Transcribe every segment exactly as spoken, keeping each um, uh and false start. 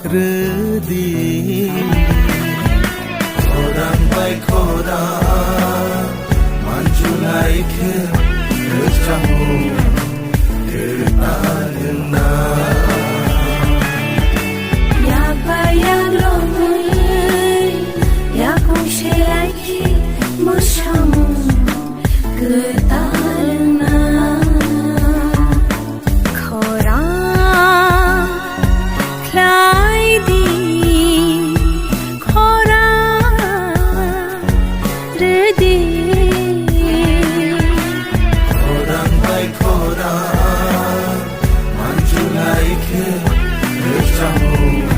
Rwdi khorang bai khorang manjulai khe rwchapmung kwtal wngna. Yak bai yak romwi yakung selai khe mwsamung kwtal wngna. Khorang khlai di, khorang rwdi. Khorang bai khorang manjulai khe rwchapmung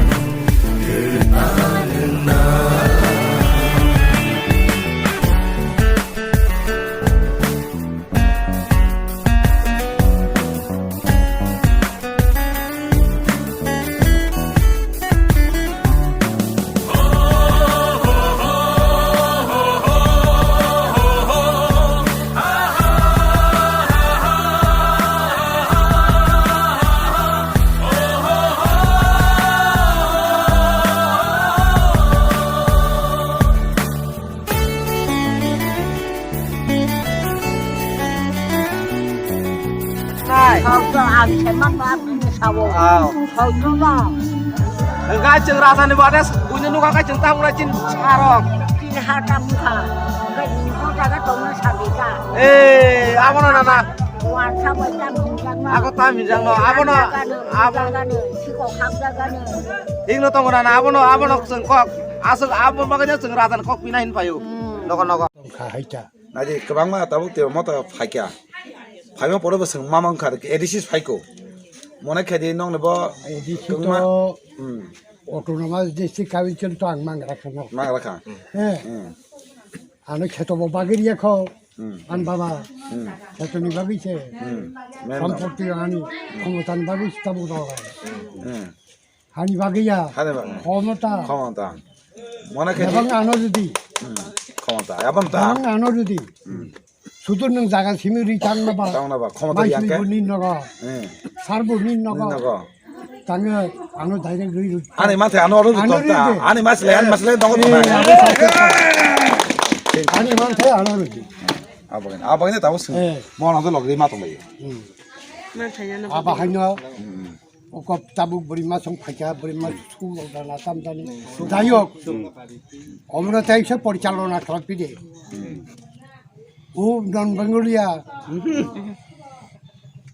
kwtal wngna. Nai. Kau to ang sema pa pini sawo. Au. Kau to no. Ga chwng raja ni bade buini nuka ka chwng ta ura chin sarok. Chin ha ta mukha. Ga ni ko jaga to no sabi ka. Eh, abono nana. Wan sa bai ta mukha. Ako ta mijang no. Abono. Abo. Siko kham jaga no. Ingno tongo nana. Abono, abono chwng kok. Aswk abo bagwi chwng raja ni kok pina hin payo. Hmm. Nogo nogo. Kha haita. Naidi kwbangma tabuk tei mota phaikha. Phaima pore bo chwng mama wngkha, A D C phaiko. Mone khe di nongni bo A D C kwbangma, to hmm, Autonomous District Council to ang mangra khano. Mangra kha. Eh. Hmm. Ano kheto bo bagri ya kho. Hmm. An baba. Hmm. Kheto ni bagri se. Hmm. Men. Sampurti ani. Khomota ni bagri se tabuk do. Hmm. Hani bagwi ya. Hani bagwi. Khomota. Khomota. Mona khe. Abang ano jodi. Hmm. Khomota. Abang ta. Abang ano jodi. Hmm. Sudur nung jaga simi ri tang na ba. Tang na ba. Khomota yang ke. Ni nogo. Hmm. Sarbo ni nogo. Ni nogo. Tang ano direct ri ri. Ani manthe ano ro ta. Ani masle, ani masle nogo ta. Ani manthe ano ri. Abang, abang ni tawo sung. Eh. Mona do logri ma tong lai. Hmm. Manthe ano. Aba haino. Hmm. Oko tabuk bwrwi masong phaikha, bwrwi mas school rok dana tam dani. Jai hok, omno tai se porichalona khlai pide. O non Bengalia.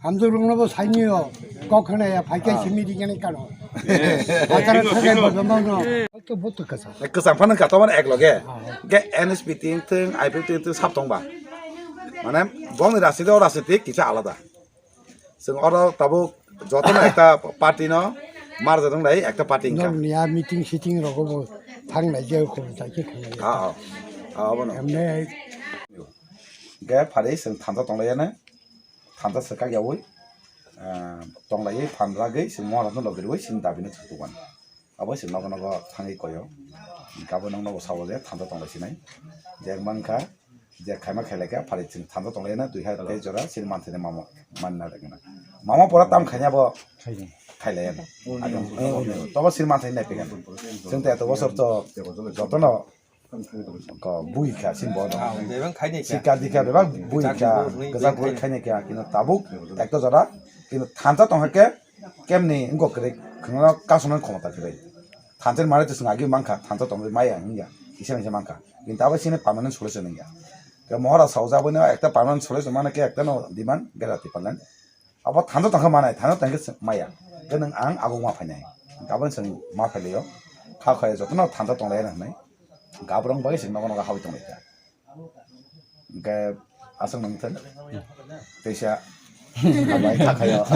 Hamjwk rokno bo saini o, kok khna ya, phaikha simi di gani kano. Atar thakai bo no. To boto kasa. Kwcham phano ka tomar ek loge. Ke N S P ting ting, I P F ting ting sap tong ba. Mane bongni rasi do rasi tik kisa alada. Chwng oro tabuk jotono ekta party no marjak wnglai ekta party wngkha. Nokni a meeting sitting rogo bo thangnai je khum tai khe khanai. Ah, ah. Ah, abono. Emne. Ge phari chwng thansa tonglai yani. Thansa swkak yawi. Ah, tonglai phan ragwi chwng moharatno logirwi chwng dabino thwk tuban. Abo se nogo nogo thangwi koyo. Gabo nang nogo sabo je thansa tonglai sinai. Je wngma wngkha, je khaima khailai kha, phari chwng thansa tonglai na, twi hai tei jora, sini manthai ni mama, manna rek na. Mama pora tam khaina bo khailai ya. Tobo sini manthai nai pegani. Chwng te to bosor to jotono Ko bui kha sin bo no. Ah, bebak khaini kha. Sikha dikha bebak bui kha. Chakri bo hwnwi gajak bui khaini kha. Kino tabuk ekto jora. Kino thansa tongha khe kemni wngkok kwrwi khwna kasonani khomota kwrwi. Thansa mare to swng agi mankha, thansa tongwi maya wngya. Kisa kisa mankha. Kintu abo sini permanent solution wngya. Ke mohora saujabwino ekta permanent solution mane khe ekta no demand gera tipalan. Abo thansa tongkha manai, thansa tongkhe maya. Ke nwng ang aguk ma phainai. Gabon chwng ma phailaio. Kha khaya jotono thansa tonglai hinwi. Gabrong bai chwng nogo nogo habwi tonglaikha. Hwnkhe aswk nang thang. Teisa. Abai kha khayo.